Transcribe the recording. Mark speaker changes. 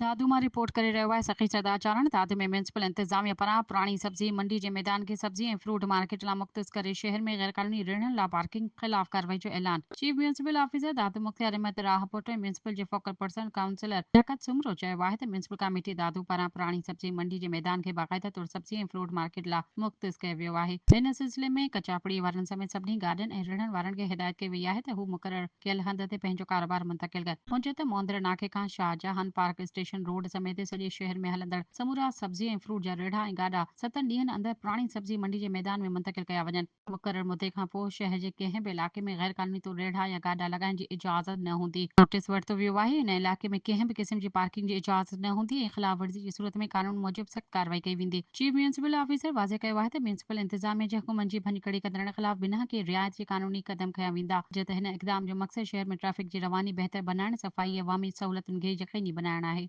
Speaker 1: دادو مان رپورٽ ڪري رهيو آهي سخي سردار چارڻ دادو ۾ ميونسپل انتظاميه پاران پراڻي سبزي منڊي جي ميدان کي سبزي ۽ فروٽ مارڪيٽ لا مختص ڪري شهر ۾ غيرقانوني ريڙهن لا پارڪنگ خلاف ڪارروائي جو اعلان chief municipal officer Dadu Mukhtiar Ahmed Rahput ۽ municipal جي فوڪل پرسن ڪائونسلر لياقت سومرو چيو آهي ته ميونسپل ڪاميٽي دادو پاران پراڻي سبزي منڊي جي ميدان کي باقاعده طور سبزي ۽ فروٽ مارڪيٽ لا مختص ڪيو ويو آهي ان سلسلي ۾ ڪچاپڙي وارن سميت سڀني گاڏين ۽ ريڙهن وارن کي هدايت ڪئي وئي آهي ته هو مقرر ڪيل هنڌ تي پنهنجو ڪاروبار منتقل ڪن. هن چيو ته موندر ناڪي کان شاهجهان پارڪ اسٽيشن روڊ سميت سڄي شهر ۾ هلندڙ سمورا سبزي ۽ فروٽ جا ريڙها ۽ گاڏا ستن ڏينهن اندر پراڻي سبزي منڊي جي ميدان ۾ منتقل ڪيا وڃن. مقرر مدي کان پوء شهر جي ڪنهن به علائقي ۾ غير قانوني طور ريڙها يا گاڏا لڳائڻ جي اجازت نه هوندي. نوٽيس ورتو ويو آهي، ان علائقي ۾ ڪنهن به قسم جي پارڪنگ جي اجازت نه هوندي ۽ خلاف ورزي جي صورت ۾ قانون موجب سخت ڪارروائي ڪئي ويندي. چيف ميونسپل آفيسر واضح ڪيو آهي ته ميونسپل انتظاميه جي حڪمن جي ڀڃڪڙي ڪندڙن خلاف بنا ڪنهن رعايت جي قانوني قدم کنيا ويندا، جيئن ته هن اقدام جو مقصد شهر ۾ ٽريفڪ جي رواني بهتر بنائڻ، صفائي ۽ عوامي سهولتن کي يقيني بنائڻ آهي.